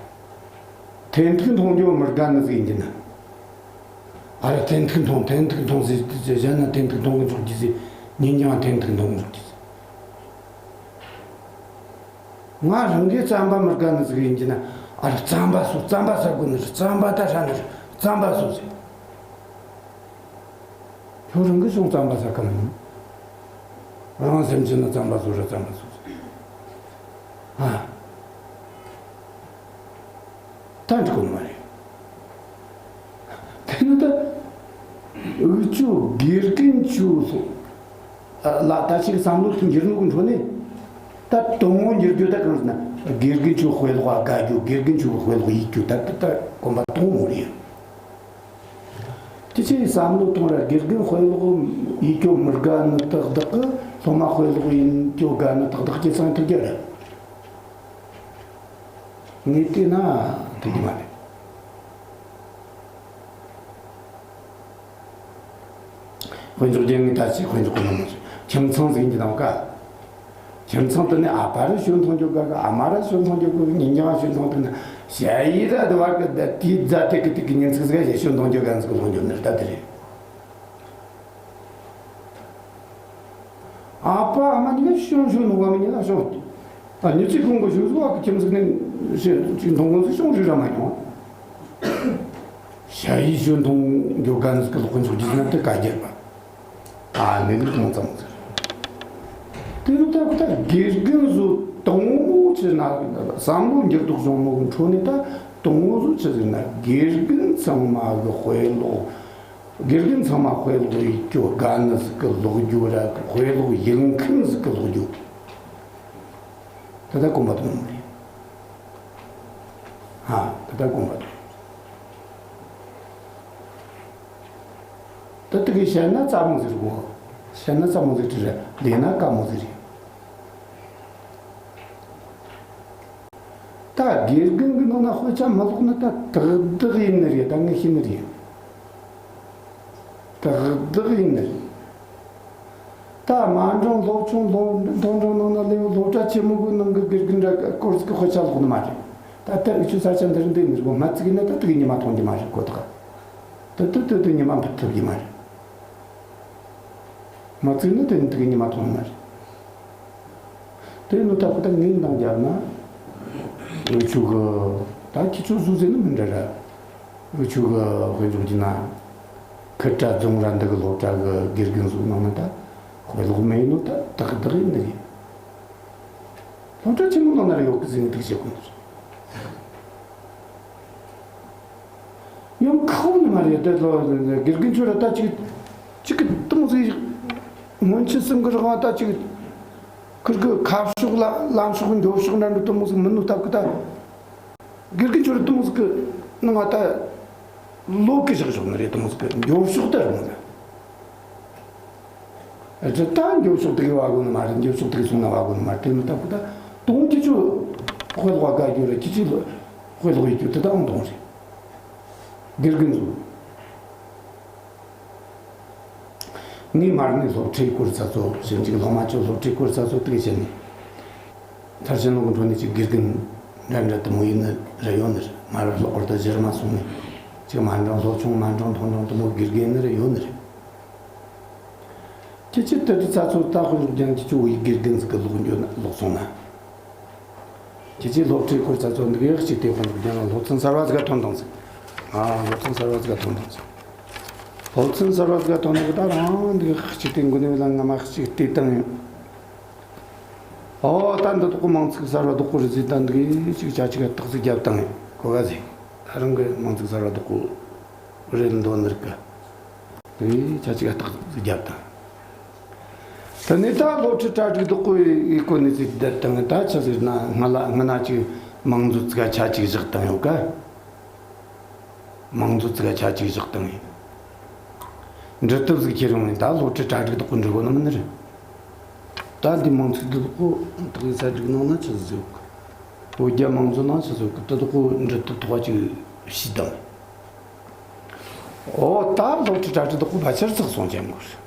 ཐན་ཐུག་མཐོང་རྒྱུ་མི་དགའ་ནི་ཟིག་ཡིན་གྱི་ན། ཨ་ར་ཐན་ཐུག་མཐོང་ཐན་ཐུག་མཐོང་ཟེར་ཟེར་གཞན་ན་ཐན་ཐུག་མཐོང་གི་འཇོག་རྒྱུ་ཟེར་ཉིན་རྐྱང་ཐན་ཐུག་མཐོང་གི་འཇོག་རྒྱུ་ཟེར། ང་རང་གིས་རྩམ་པ་མི་དགའ་ནི་ཟིག་ཡིན་གྱི་ན། ཨ་ར་རྩམ་པ་ཟོ་རྩམ་པ་ཟ་དགོས་ནི་རེད། རྩམ་པ་ད་ཧྲ་ནི་རེད། རྩམ་པ་ཟོ་ཟེར། ཁྱོད་རང་གི་གཞུང་རྩམ་པ་ཟ་ག་མིན། རང་སེམས་ཅན་ནི་རྩམ་པ་ཟོ་ར་རྩམ་པ་ཟོ་ཟེར། ཨ། ད་འགྲིག་གོ་ནི་མ་རེད། དེ་ནི་ད། འུ་ཆོ་དགེ་རྒན་ཆོ་སོ། ལ་ད་ཅིག་བསམ་བློ་འགྱུར་ནོ་གི་འཕྲོ་ནས། ད་དོན་ངོ་འགྱུར་རྒྱུ་ད་གང་ཟེར་ན། དགེ་རྒན་ཆོ་དཔེ་ཀློག་དགའ་རྒྱུ། དགེ་རྒན་ཆོ་གི་དཔེ་ཀློག་ཡིད་རྒྱུ་ད་ད་ད་གོམ་པ་དོན་ངོ་རེད། དེ་ཚོའི་བསམ་བློ་གཏོང་ར་དགེ་རྒན་དཔེ་ཀློག་ཡིད་སྐྱོ་མི་དགའ་ནི་ཏག་ཏག་གི། སློབ་མ་དཔེ་ཀློག་ཡིད་སྐྱོ་དགའ་ནི་ཏག་ཏག་གི་ཚང་ཐུག་རྒྱུ་རེད། ངས་བལྟས་ན་ཐུག་རྒྱུ་མ་རེད། དཔེ་འཇོག་རྒྱུ་ངས་ད་ཅི་དཔེ་འཇོག་གི་ནོ་མ་རེད། ཁྱིམ་ཚང་ཟིག་ཡིན་གྱི་ནམ་ཀ། ཁྱིམ་ཚང་དེ་ནས་ཨ་ཕ་རུ་ཞོན་མཐོང་རྒྱུ་དགའ་གི། ཨ་མ་རུ་ཞོན་མཐོང་རྒྱུ་དགའ་གི། ཉིན་རྐྱང་ཞོན་མཐོང་དེ་ན་ཞ་ཡི་ར་དུ་བར་གི་ད་དེའི་རྫ་དེ་གི་དེ་གི་ཉིན་ཚིག་ཟིག་ཞོན་མཐོང་རྒྱུ་ག་ཟིག་ལོག་འགྱོ་ནི་རེད་ད་དེ་རེད། ཨ་ཕ་ཨ་མ་གཉིས་ཀ་ཞོན་ཞོན་ནོ་བ་མི་གཉིས་ལ་ཞོན། ཨ་ཉི་ཚེ་གོང་གི་ཞོན་སོ་བ་གི་ཁྱིམ་ཚིག་ནས་ཞོན་ཅིག་མཐོང་གོ་ཚོ་ཞོན་རི་ར་མ་མྱོང་། ཞ་ཡི་ཞོན་མཐོང་རྒྱུ་ག་ཟིག་གི་ལོག་འགྱོ་རྒྱུ་ཟིག་ན་དེ་ག་རྒྱལ་པ། ཨ་ནི་ནི་གང་ཙམ་ཟེར། དེ་རུ་ད་ད་དགེ་རྒན་ཚོ་དང་པོ་ཆི་ན་བསམ་བློ་འགྱུར་ལྡོག་བྱུང་ནོ་གི་འཕྲོ་ནས་ད་དང་པོ་ཚོ་ཆི་ཟེར་ན་དགེ་རྒན་ཚང་མ་གི་དཔེ་ཀློག་དགེ་རྒན་ཚང་མ་དཔེ་ཀློག་ཡིད་སྐྱོ་དགའ་ནི་ཟིག་གི་ལོག་རྒྱུ་ར་དཔེ་ཀློག་ཡིད་མཁན་ཟིག་གི་ལོག་རྒྱུ། ད་ལྟ་གོམ་པ་དོན་མོ་རེད། ཨ་ད་ལྟ་གོམ་པ་དོན་མོ་རེད། ད་དེ་གི་བཤད་ན་རྩ་མོ་ཟིག་གོ། བཤད་ན་རྩ་མོ་ཟིག་དྲི་རེད། ལས་ན་དཀའ་མོ་ཟིག་རེད། ད་དགེ་རྒན་གི་ནང་ན་དཔེ་ཆ་མ་ཀློག་ན་ད་ཏག་ཏག་ཡིན་ནི་རེད། ད་ངས་ཤེས་ནི་རེད། ཏག་ཏག་ཡིན་ནི་རེད། ད་དམའ་འབྲིང་སློབ་ཆུང་སློབ་མཐོ་འབྲིང་ནང་ན་སླེབས་སློབ་གྲྭ་ཆེན་མོ་གི་ནང་གི་དགེ་རྒན་འདྲ་སྐོར་ཟིག་གི་དཔེ་ཆ་ཀློག་ནི་མ་རེད། ད་ལྟ་འུ་ཆོ་ས་ཆ་འདི་རུ་འདི་ནི་རེད་གོ། མ་བརྩིས་ན་ད་དེ་གི་ཉི་མ་མཐོང་རྒྱུ་མ་རེད་གོ། ད་ད་ད་ད་ཉི་མ་འཕུད་ཐུབ་ཀྱི་མ་རེད། མ་བརྩིས་ན་དེ་ནི་དེ་གི་ཉི་མ་མཐོང་ནི་མ་རེད། དེ་ནི་ད་ཁོ་ད་ངས་འདང་བརྒྱབ་ན། འུ་ཆོ་གི་ད་ཁྱེད་ཚོ་བཟོ་ཟེར་ནི་མི་འདྲ་ར། འུ་ཆོ་གི་དཔེ་འཇོག་རྒྱུ་ན། ཁུལ་ར་རྫོང་ར་འདི་གི་སློབ་གྲྭ་གི་དགེ་རྒན་ཚོ་ནང་ན་ད་དཔེ་ཀློག་མེད་ནོ་ད་དག་དག་ཡིན་ནི་རེད། སློབ་གྲྭ་ཆེན་མོ་ནང་ན་ར་ཡོད་གི་ཟེར་ནས་འདུག་བྱེད་དགོས་ནི་རེད། ཡང་ཁག་ནི་མ་རེད། དེ་ལོ་དགེ་རྒན་ཚོ་ར་ད་ཅིག་ཅིག་གི་གཏོང་ཟིག་སྔོན་ཆད་སེམས་གི་རང་ད་ཅིག་ཁུར་གི་ཁ་ཕྱོགས་ལ་ལམ་ཕྱོགས་འགྱོ་ཕྱོགས་འདྲ་འདྲ་གཏོང་ཟིག་མིན་ནོ་སྟབས་གི་ད། དགེ་རྒན་ཚོ་ར་གཏོང་ཟིག་གི་ནང་ང་ད་ལོ་གི་བཞག་ཕྱོགས་ནི་རེད། གཏོང་ཟིག་གི་འགྱོ་ཕྱོགས་ད་རུང་ཟིག་ཨ་ཅེ་ད་འགྱོ་ཕྱོགས་དེ་གི་བ་གོ་ནི་མ་རེད། འགྱོ་ཕྱོགས་དེ་གི་སོང་ན་བ་གོ་ནི་མ་རེད། དེ་ནི་སྟབས་གི་ད་གཏོང་གི་ཚོ་དཔེ་ཀློག་ག་རྒྱུ་རེད། ཁྱི་ཆི་ལོ་དཔེ་ཀློག་ཡི་རྒྱུ་དེ་ད་འོང་གཏོང་རེད། དགེ་རྒན་ཚོ། ངའི་མར་ནས་སློབ་ཁྲིད་སྐོར་ས་ཚོ་ཞིབ་འཇུག་སློབ་མ་ཚོ་སློབ་ཁྲིད་སྐོར་ས་ཚོ་དེ་གི་བྱས་ནས། མཐར་ཕྱིན་ལུང་གི་འགྲོ་ནས་ཅིག་དགེ་རྒན་འདྲ་འདྲ་དུ་མོ་ཡིན་ནི་རེ་ཡོད་ནི་རེད། མ་རབས་སློབ་སྐོར་དུ་གཞི་རིམ་མ་སོང་ནས་ཅིག་མ་འགྲོ་སློབ་ཆུང་མ་འགྲོ་མཐོ་འགྲོ་དུ་མོ་དགེ་རྒན་ཡིན་ནི་རེ་ཡོད་ནི་རེད། ཁྱེད་ཀྱི་དེ་དུས་ཚ་ཚོད་ད་དཔེ་འཇོག་རྒྱུ་ན་ཁྱེད་ཀྱི་བོད་ཡིག་དགེ་རྒན་ཟིག་གི་ལོག་འགྱོ་ན་ལོག་སོང་ན། ཁྱེད་ཀྱི་སློབ་ཁྲིད་སྐོར་ཚ་ཚོད་འདི་གའི་གཅིག་དེ་དཔེ་འཇོག་རྒྱུ་ན་སློབ་ཚན་གསར་བ་ཟིག་ག་ཐོན་དང་ཟིག་ཨ་སློབ་ཚན་གསར་བ་ཟིག་ག་ཐོན་དང་ཟིག་སློབ་ཚན་གསར་བ་ཟིག་ག་ཐོན་དང་ད་རང་འདི་གཅིག་དེ་མགོ་ནས་ལ་ང་མ་གཅིག་བལྟས་དང་ཡིན། ཨོ་ད་འདི་དག་གི་མིང་ཚིག་གསར་བ་དག་གོ་རི་ཟིག་ད་འདི་གའི་གཅིག་ཆ་གཅིག་ག་རྟགས་ཟིག་རྒྱབ་དང་ཡིན་གོ་ག་ཟིག་ད་རང་གི་མིང་ཚིག་གསར་བ་དག་གོ་རེད་འདོད་ནི་རིག་གི་དེ་ཆ་གཅིག་ག་རྟགས་ཟིག་རྒྱབ་དང་། དེ་ནས་ད་སློབ་ཁྲིད་གྲ་སྒྲིག་བདག་པོ་ཡི་སྐོར་ནས་ཅིག་བསྡད་དང་ད་ཆི་ཟིག་ན་སྔ་ལ་སྔ་ན་ཅིག་མིང་མཛོད་ཅིག་ག་ཆ་གཅིག་བཞག་དང་ཡོད་ཀ་མིང་མཛོད་ཅིག་ག་ཆ་གཅིག་བཞག་དང་ཡིན། འབྲི་དེབ་ཟིག་ཁྱེར་ཡོང་ནས་ད་སློབ་ཁྲིད་གྲ་སྒྲིག་བདག་པོ་འབྲི་དགོས་ནི་མིན་ནི་རེད། ད་འདི་མིང་ཚིག་འདི་དག་པོ་དག་ཡིག་གསར་སྒྲིག་གནང་ན་ཆི་ཟིག་ཡོད་ཀ་བོད་རྒྱ་མིང་མཛོད་ནང་ཆི་ཟིག་ཡོད་ཀ་དེ་དག་པོ་འབྲི་དེབ་ཐོག་ཅིག་ཤེས་དང་། ཨོ་ད་སློབ་ཁྲིད་གྲ་སྒྲིག་བདག་པོ་ཕལ་ཆེར་ཚགས་སོང་ཅན་མོ་རེད།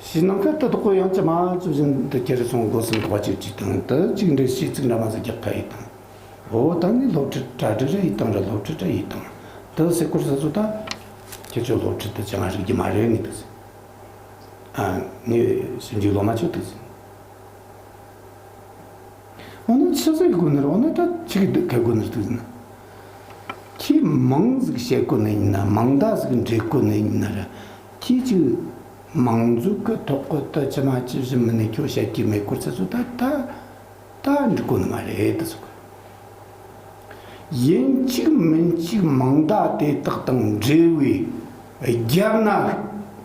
ཕྱི་ནང་ཁ་དེ་དག་པོ་ཡང་ཅི་མ་ཅི་བཞིན་དུ་ཁྱེར་སོང་སྒོ་སེམས་ཐོག་ཅིག་ཅིག་དང་དུ་ཅིག་འདྲ་ཤེས་ཚིག་འདྲ་མ་ཟིག་རྒྱག་ཁ་ཡིན་དང་། ཨོ་ད་ནི་སློབ་ཁྲིད་གྲ་སྒྲིག་རེ་ཡིན་དང་ར་སློབ་ཁྲིད་རེ་ཡིན་དང་དུ་སེ་སྐོར་ས་ཚོ་ད་ཁྱེད་ཚོ་སློབ་ཁྲིད་དུ་ཅང་རིག་རྒྱུ་མ་རེད་ནི་དུ་ཟེར། ཨ་ངས་ཞིབ་འཇུག་སློབ་མ་ཚོ་དུ་ཟེར། འོ་ན་ཆི་ཟིག་དགོས་ནི་རེད། འོ་ན་ད་ཆི་གི་ག་དགོས་ནི་རེད་ཟེར་ན། ཁྱེད་མིང་ཟིག་བཤད་དགོས་ནི་ཡིན་ན་མིང་བརྡ་ཟིག་འབྲི་དགོས་ནི་ཡིན་ན་ར། ཁྱེད་ཅིག་མིང་མཛོད་གི་ཐོག་གི་ད་ཅི་མ་ཅི་བཞིན་མི་ནས་ཁྱོད་བཤད་ཀྱི་མེད་སྐོར་ཚ་ཚོད་ད་ད་ད་འབྲི་དགོས་ནི་མ་རེད་ད་ཟེར་གི། ཡིན་གཅིག་མིན་གཅིག་མིང་བརྡ་དེ་དག་དང་འབྲེལ་བའི་རྒྱབ་ན་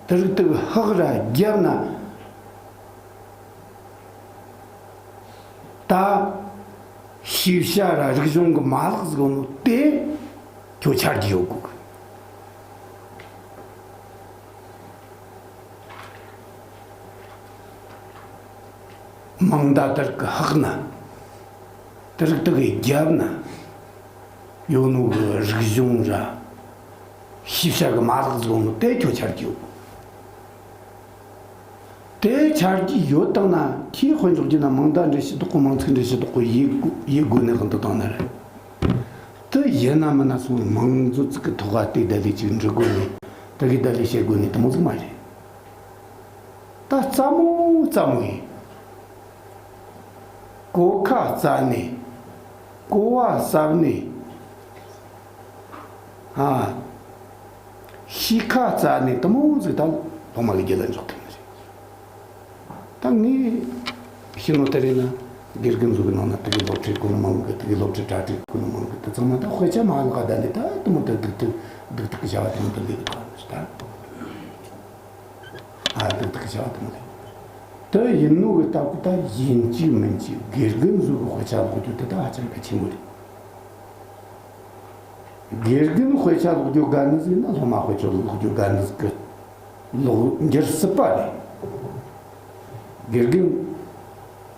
དེ་རིགས་དེ་ཧག་ར་རྒྱབ་ན། ད་ཤེས་བྱ་ར་རིག་གཞུང་གི་མ་ལག་ཟིག་ཡོད་ནོ་དེ་ཁྱོད་ཆ་རྒྱུས་ཡོད་དགོས་གི། མིང་བརྡ་དེ་རིགས་ཀྱི་ཧག་ན་དེ་རིགས་དེ་གི་རྒྱབ་ན་ཡོད་ནོ་གི་རིག་གཞུང་ར་ཤེས་བྱ་གི་མ་ལག་ཟིག་ཡོད་ནོ་དེ་ཁྱོད་ཆ་རྒྱུས་ཡོད་གི། དེ་ཆ་རྒྱུས་ཡོད་དང་ན་ཁྱེད་དཔེ་འཇོག་རྒྱུ་ན་མིང་བརྡ་འབྲི་ཤེས་དོག་གོ་མིང་ཚིག་འབྲི་ཤེས་དོག་གོ་ཡེ་དགོ་ཡེ་དགོས་ནི་གང་དུ་བཏང་ན་རེད། དེ་ཡིན་ན་མིན་ན་སོང་མིང་མཛོད་ཚིག་གི་ཐོག་ག་དེ་བསྡད་ལས་ཅིག་འབྲི་དགོས་ནི་དེ་གི་བསྡད་ལས་བཤད་དགོས་ནི་དེ་མོ་ཟིག་མ་རེད། ད་རྩ་མོ་རྩ་མོ་ཡིན། གོ་ཁ་རྩ་ནས། གོ་བ་རྩ་ནས། ཨ། ཤེས་ཁ་རྩ་ནས་དེ་མོ་ཟིག་ད་སློབ་མ་གི་རྒྱུད་ལ་འཇོག་ཐུབ་ནི་རེད། ད་ངས་ཤེས་ནོ་དེ་རེད་ན་དགེ་རྒན་ཚོ་གི་ནང་ན་དེ་གི་སློབ་ཁྲིད་གོ་ནོ་མང་གི་དེ་གི་སློབ་ཁྲིད་གྲ་སྒྲིག་གོ་ནོ་མང་གི་དེ་ཚང་མ་ད་དཔེ་ཆ་མ་ལག་ག་ད་ནི་ད་དེ་མོ་དེ་སྡུག་ཐུག་སྡུག་ཐུག་གི་བྱ་བ་དེ་མོ་དེ་ལས་གི་ཐོག་ནི་ད། ཨ་སྡུག་ཐུག་གི་བྱ་བ་དེ་མོ་དེ། དེ་ཡིན་ནོ་གི་སྟབས་གི་ད་ཡིན་གཅིག་མིན་གཅིག་དགེ་རྒན་ཚོ་གི་དཔེ་ཆ་ཀློག་རྒྱུ་དེ་ད་ཧ་ཅང་གལ་ཆེན་པོ་རེད། དགེ་རྒན་དཔེ་ཆ་ཀློག་རྒྱུ་དགའ་ནི་ཟིག་ན་སློབ་མ་དཔེ་ཆ་ཀློག་རྒྱུ་དགའ་ནི་ཟིག་གི་ལོག་འགྱུར་སྲིད་པ་རེད། དགེ་རྒན་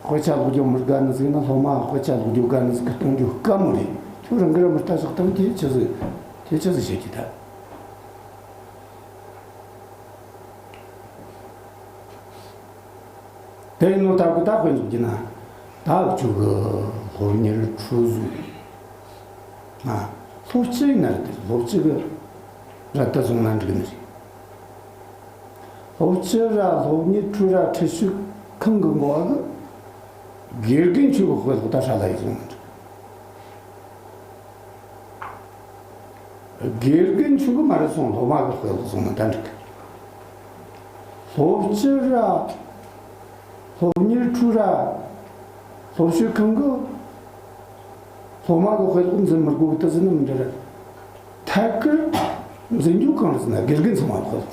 དཔེ་ཆ་ཀློག་རྒྱུ་མི་དགའ་ནི་ཟིག་ན་སློབ་མ་དཔེ་ཆ་ཀློག་རྒྱུ་དགའ་ནི་ཟིག་གི་གཏོང་རྒྱུ་དཀའ་མོ་རེད། ཁྱོད་རང་གི་ར་མི་ལྟ་ཞོག་དང་དེ་ཆི་ཟིག་དེ་ཆི་ཟིག་བཤད་ཀྱི་ད། དེ་ཡིན་ནོ་ད་གི་ད་དཔེ་འཇོག་རྒྱུ་ན། ད་འུ་ཆོ་གི་སློབ་གཉེར་ཁྲུའུ་ཟུར། ང་སློབ་སྤྱི་ཡིན་ན་རེད་དེ་སློབ་སྤྱི་གི་ར་ད་བཟུང་ན་འགྲིག་ནི་རེད། སློབ་སྤྱི་ར་སློབ་གཉེར་ཁྲུའུ་ར་ཁྲིད་ཞུགས་ཁང་གི་འགོ་བ་གི་དགེ་རྒན་ཆོ་གི་དཔེ་ཀློག་ད་ཧྲ་ལ་ཡི་བཟུང་ན་འགྲིག་དགེ་རྒན་ཆོ་གི་མ་རེད་སོང་། སློབ་མ་གི་དཔེ་ཀློག་སོང་ན་ད་འགྲིག་གི། སློབ་སྤྱི་ར། སློབ་གཉེར་ཁྲུའུ་ར། སློབ་སྤྱི་ཁང་གི་སློབ་མ་གི་དཔེ་ཀློག་འཛིན་མི་དགོས་གི་ད་ཟེར་ན་མི་འདྲ་ར། ཐད་ཀར་འཛིན་རྒྱུ་གང་རེད་ཟེར་ན་དགེ་རྒན་ཚང་མ་གི་དཔེ་ཀློག་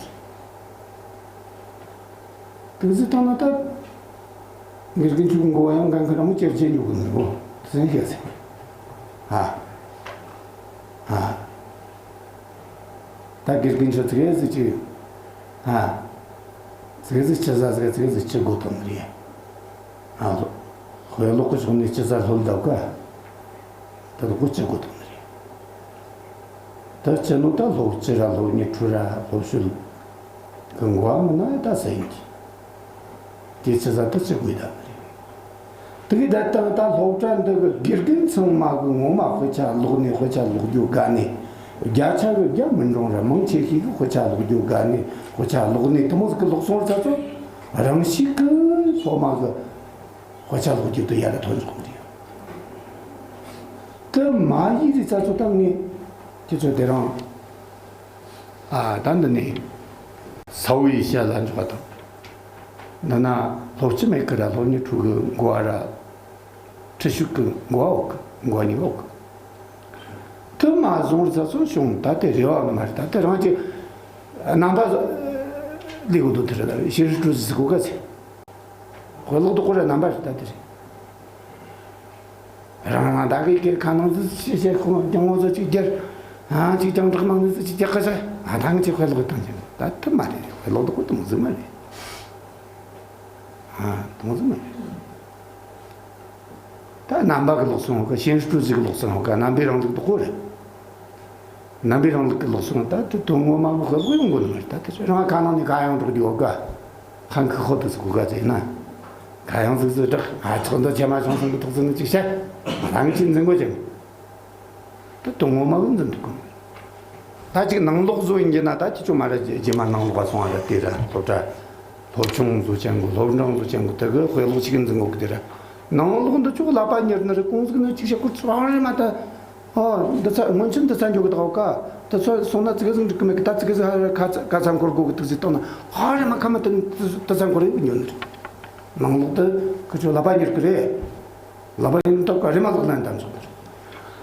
རེད། དེ་ཟིག་བཏང་ན་ད། དགེ་རྒན་ཆོ་གི་མགོ་བ་ཡང་འགན་ཁུར་ར་མོ་ཅེར་ཅེར་ཉོ་གི་འདུག་གོ། དེ་ཟིག་བཤད་ཟིག་ཨ། ཨ། ད་དགེ་རྒན་ཆོ་ཙི་གེ་ཟིག་ཅིག་ཨ། ཙི་གེ་ཟིག་སྤྱི་ཟ་ཟིག་ཙི་གེ་ཟིག་སྤྱི་དགོས་དོན་རེད། ཨ། དཔེ་ཀློག་གི་ཕྱོགས་ནས་སྤྱི་ཟ་ལྷོད་ལྡབ་ག་ད་དགོས་སྤྱི་དགོས་དོན་རེད། ད་སྤྱི་ནོ་ད་སློབ་སྤྱི་ར་སློབ་གཉེར་ཁྲུའུ་ར་སློབ་ཞུ་གི་མགོ་བ་མིན་ན་ད་ཟེར་ཡིན་གྱི། དེ་ཅི་ཟ་ད་ཅི་དགོས་ད་མི་རེད། དེ་གི་ད་ལྟ་ད་སློབ་གྲྭ་འདི་གི་དགེ་རྒན་ཚང་མ་གི་ངོ་མ་དཔེ་ཆ་ཀློག་ནས་དཔེ་ཆ་ཀློག་རྒྱུ་དགའ་ནས། བརྒྱ་ཆ་གི་བརྒྱ་མི་འགྲོ་ར་མང་ཆེ་ཤོས་གི་དཔེ་ཆ་ཀློག་རྒྱུ་དགའ་ནས་དཔེ་ཆ་ཀློག་ནས་དེ་མོ་ཟིག་གི་ཀློག་སོང་བ་ཚ་ཚོ། རང་ཤུགས་གི་སློབ་མ་གི་དཔེ་ཆ་ཀློག་རྒྱུ་དེ་ཡར་ར་ཐོན་འཇོག་གི་རེད། དེ་མ་ཡིན་རི་ཚ་ཚོ་ད་ངས་ཁྱེད་ཚོ་དེ་རང་། ཨ། ད་འདི་ནས་ས་བོ་ཡི་ཞལ་ལ་འཇོག་པ་དང་། འདི་ན་སློབ་སྤྱི་མེད་ཀི་ར་སློབ་གཉེར་ཁྲུའུ་གི་མགོ་བ་ར། ཁྲི་ཤུག་གི་མགོ་བ་འོག་གི་མགོ་བ་གཉིས་འོག་གི། དེ་མ་བཟུང་རི་ཚ་ཚོ་བྱུང་། ད་དེ་རེ་བ་ནི་མ་རེད། ད་དེ་རང་གི་རྣམ་པ་ལས་གོ་དོ་དེ་རེད། ད་ཤེས་རིག་ཀྲུའུ་ཟི་གོ་ག་ཚེ། དཔེ་ཀློག་དོ་ཁོ་ར་རྣམ་པ་རེད། ད་དེ་རེད། རང་རང་ད་གི་ཁེར་ཁ་ནང་ཟིག་ཤེས་ཤེས་ཁོང་རྒྱང་བོ་ཟིག་ཅིག་རྒྱར། ཨ་ཅིག་རྒྱང་བསྒྲགས་ནང་ཟིག་ཅིག་རྒྱག་གི་ཟེར། ཨ་ད་ངི་ཅིག་དཔེ་ཀློག་གི་བཏང་ཅིང་ད་ཐུབ་མ་རེད། དཔེ་ཀློག་དོ་ཁོ་དུང་ཟིག་མ་རེད། ཨ་དུང་ཟིག་མ་རེད། ད་རྣམ་པ་གི་ཀློག་སོང་གི་ཤེས་རིག་ཀྲུའུ་ཟི་གི་ཀློག་སོང་གི་རྣམ་པའི་རིང་ལུགས་དོ་ཁོ་རེད། རྣམ་པའི་རིང་ལུགས་ཀྱི་ལོག་སོང་། ད་དེ་དོན་ངོ་མ་ལོག་ཧེ་ལོག་ཡོང་དགོས་ནི་མ་རེད། ད་དེ་རང་ཁ་ནང་ནས་ག་ཡང་འགྲོ་རྒྱུ་ཡོད་ག་ཧང་ཁི་ཁོ་དུ་ཟིག་གོ་ག་ཟེར་ན། ག་ཡང་ཟིག་ཟིག་བསྒྲགས། ང་ཚོགས་འདུ་ཆེ་མ་བྱུང་སོང་གི་ཐོག་ཟིག་ནི་ཅིག་བཤད། ང་རང་གིས་འཛིན་དགོས་ཀྱང་། ད་དོན་ངོ་མ་ལོག་འཛིན་ཐུབ་གི་མ་རེད། ད་ཅིག་ནང་ལོག་བཟོ་ཡིན་གྱི་ན་ད་ཅི་ཅོ་མ་རེད། རྗེས་མ་ནང་ལོག་ག་སོང་བ་རེད། དེ་ར་སློབ་གྲྭ་སློབ་ཆུང་བཟོ་ཅན་གོ་སློབ་འབྲིང་བཟོ་ཅན་གོ་དེ་གི་དཔེ་ཀློག་ཅིག་འཛིན་དགོས་གི། དེ་ར་ནང་ལོག་འདི་ཅོག་ལག་པ་གཉེར་ནི་རེད། གོང་ཟིག་ནི་ཅིག་བཤད་ཁུར་ཚོ་རང་རེད་མ་ད། ཨོ། འདི་ཚ་སྔོན་ཆད་འདི་ཚ་འཇོག་གི་དགའ་ག་དེ་ཚོ་སོང་ན་ཙི་གེ་ཟིག་འགྲིག་གི་མེད་གི། ད་ཙི་གེ་ཟིག་ཧ་ར་ཁ་ཚ་ཁ་ཚ་འཁོར་དགོས་གི། ཏིག་ཙི་བཏང་ན་ཧ་ར་མ་ཁ་མ་དེ་དེ་ཚ་འཁོར་ཡོད་ཉོ་ནི་རེད། ནང་ལོག་དེ་ཁུ་ཆོ་ལབ་པ་གཉེར་གི་རེད། ལབ་པ་ཡིན་སྟབས་ག་རེ་མ་ལོག་ན་འདམ་ཆོག་གི་རེད།